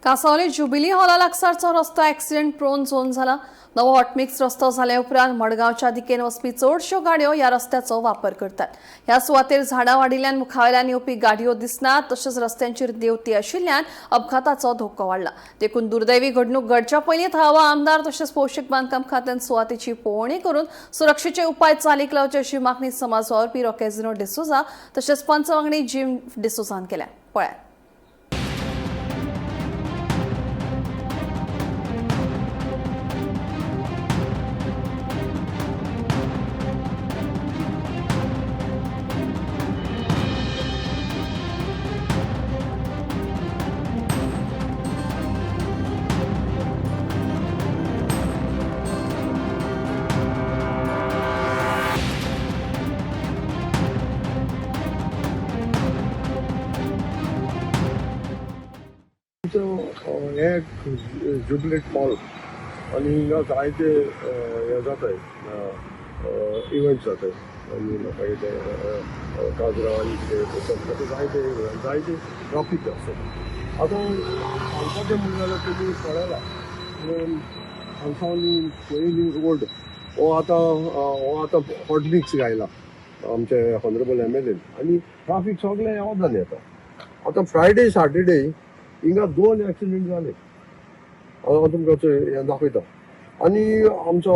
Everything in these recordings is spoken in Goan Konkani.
कासावले ज्युबिली हॉला लागसारचो रस्तो ॲक्सिडेंट प्रोन झोन झाला. नवो हॉटमिक्स रस्तो झाल्या उपरांत मडगांवच्या दिकेन वचपी चडश्यो गाडयो ह्या रस्त्याचो वापर करतात. ह्या सुवातेर झाडां वाडिल्ल्यान मुखावेल्यान येवपी गाडयो दिसनात, तशेंच रस्त्यांचेर देंवती आशिल्ल्यान अपघाताचो धोको वाडला. देखून दुर्दैवी घडणूक घडच्या पयलीं थळावा आमदार तशेंच भौशीक बांदकाम खात्यान सुवातेची पळोवणी करून सुरक्षेचे उपाय चालीक लावचे अशी मागणी समाज वावुरपी रॉकेजिनो डिसोजा तशेंच पंच वांगडी जिम डिसोजान केल्या. पळयात. आमचो हे जुबलेट मॉल आनी हिंगा जायते हे जाताय, इव्हेंट जाताय आनी लोकांचे ते काजरां आनी कितें तशें जायते इव्हेंट, जायते ट्राफीक आसा. आतां सांगपाचें म्हणलें जाल्यार तुमी पळयला, हांगासावनी पयली रोड हो आतां हो आतां हॉटमिक्स घायला आमचे हॉनरेबल एमएलएन आनी ट्राफीक सगळें ह्या वतान येता. आतां फ्रायडे सॅटर्डे हिंगा दोन एक्सिडेंट जाले, हांव तुमकां हें दाखयता. आनी आमचो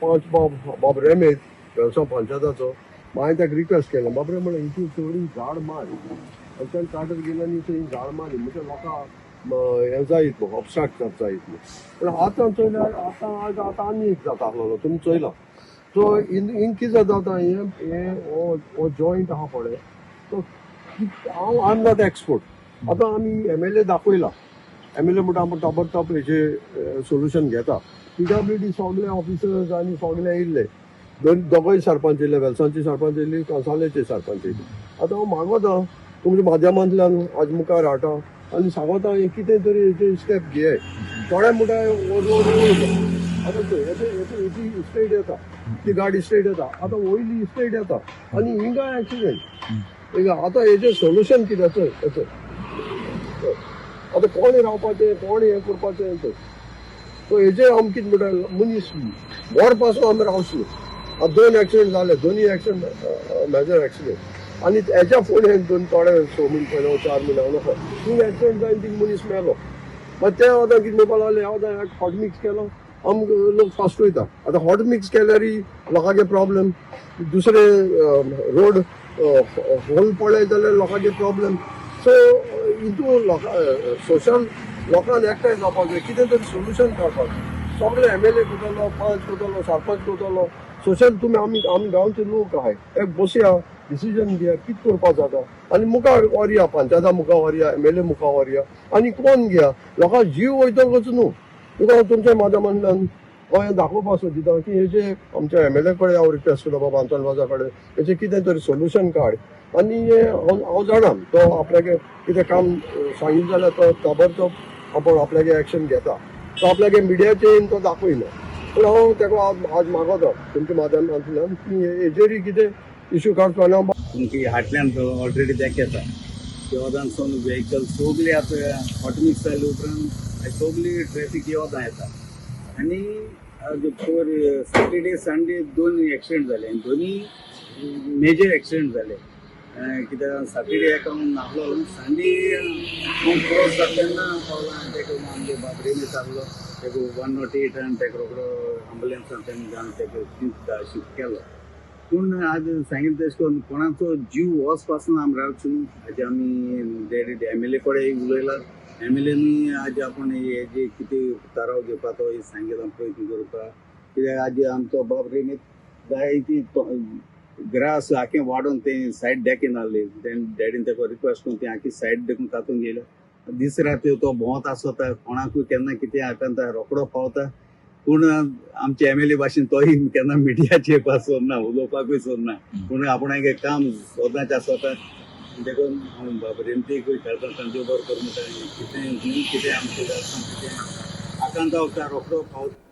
पंच बाब बाब रेमेद वेलसांव पंचायताचो, मागीर ताका रिक्वेस्ट केलें, बाब रे म्हणलें, हितून सगळीं झाड मार. आनी ताणें काडत गेले आनी थंय झाड मारली म्हणजे लोकांक हें जायत न्हू, ऑबस्ट्रक्ट जायत न्हू. पूण आतां चोयल्यार आतां आज आतां आनी एक जाता आसलेलो तुमी चोयला. सो इन कितें जाता आतां हें हें हो हो जॉयंट आहा पळय, तो हांव I am not expert. आतां आमी एमएलए दाखयला, एमएलए म्हणटा आमी ताबडतोब हेजे सोल्युशन घेता. पीडब्ल्यूडी सगळे ऑफिसर्स आनी सगळे येयल्ले, दोन दोगूय सरपंच येयले, वेलसांचे सरपंच येयली, कंसालेचे सरपंच येयले. आतां हांव मागोता तुमच्या माध्यमांतल्यान आज मुखार हाडटा आनी सांगोता, हें कितें तरी हेचे स्टेप घेय. थोडे म्हणटा हो रोड आतां चोय, हेचे हेची स्ट्रेट येता, ती गाडी स्ट्रेट येता, आतां वयली स्ट्रेट येता आनी हिंगा एक्सिडेंट हिंगा. आतां हेजें सोल्युशन कितें? चोय, हेचो आतां कोण रावपाचें, कोण हें करपाचें तें. सो हेजेर आमी कितें म्हणटा, मनीस वर पासून आमी रावचो न्हू. आतां दोन एक्सिडेंट जाले, दोनूय एक्सिडेंट मेजर एक्सिडेंट. आनी हेच्या फुडें दोन थोडे 6 म्हयने पयलो, 4 म्हयने हांव नको, तीन एक्सिडेंट जावन तीन मनीस मेलो. मागीर ते आतां कितें म्हणपाक लागले, आतां हॉट मिक्स केलो, आमकां लोक फास्ट वयता. आतां हॉट मिक्स केल्यार लोकांचे प्रॉब्लेम, दुसरे रोड होल पळयत जाल्यार लोकांचे प्रॉब्लेम. सो हितून लोकां सोशल लोकांक एकठांय जावपाक जाय, कितें तरी सोल्युशन काडपाक जाय. सगळे एमएलए करतलो, पंच करतलो, सरपंच करतलो, सोशल तुमी आमी आमी गांवचे लोक आहाय, एक बसया, डिसिजन घेया कितें करपाक जाता आनी मुखार व्हरया, पंचायता मुखार व्हरया, एमएलए मुखार व्हरया आनी कोण घेया, लोकांक जीव वयतकच न्हू. तुका तुमच्या माध्यमांतल्यान हांव हें दाखोवपाक सोदिता की हेजे आमच्या एमएलए कडेन हांव रिक्वेस्ट करता, बाबा आंतोन वाजा कडेन, हेजें कितें तरी सोल्युशन काड. आनी हांव हांव जाणा तो आपल्यागे कितें काम सांगितलें जाल्यार तो ताबडतोब आपूण आपल्यागे एक्शन घेता. तो आपल्यागे मिडियाचेर येवन तो दाखयना, पूण हांव ताका आज मागोता तुमच्या माध्यमांतल्यान की हेजेरूय कितें इशू काडचो आनी हांव तुमकी हाटल्यान ऑलरेडी देख येता देवदानसून व्हेकल सगळी आतां हॉटमिक्स जाले उपरांत सगळी ट्रॅफीक येवदां येता. आनी पयर सॅटर्डे संडे दोन एक्सिडेंट जाले आनी दोनी मेजर एक्सिडेंट जाले. कित्याक सॅटर्डे एका नासलो, संडे हांव क्रॉस जाता तेन्ना पावला आनी तेका आमगे बाब रेमेत आहलो, तेका 108 आनी तेका रोकडो एम्बुलन्सान तेणें जावन तेका शिफ्ट केलो. पूण आज सांगितलें तशें करून कोणाचो जीव वच पासून आमी रावचो न्हू. आज आमी डॅडी एमएलए कडेन उलयला, एमएलएनी आज आपण हे जे कितें थाराव घेवपा तो सांगितलं प्रयत्न करपा. कित्याक आज आमचो बाब रेमेत जाय ती ग्रास आखें वाडोवन ते सायड डेकीन आहली, तेणें डॅडीन तेका रिक्वेस्ट करून ती आखी सायड देखून तातूंत गेलो. दीस रात तो भोंवत आसता, कोणाकूय केन्ना कितें आकांत रोकडो पावता. पूण आमचे एमएलए भाशेन तोय केन्ना मिडियाचेर येवपाक सोदना, उलोवपाकूय सोदना, पूण आपणागे काम सदांच आसता. देखून हांव बाब रेमतीकूय खेळटा, देव बरो करूं म्हणटा. कितें न्हू, कितें आमचें कितें आकांत वखदां रोकडो पावता.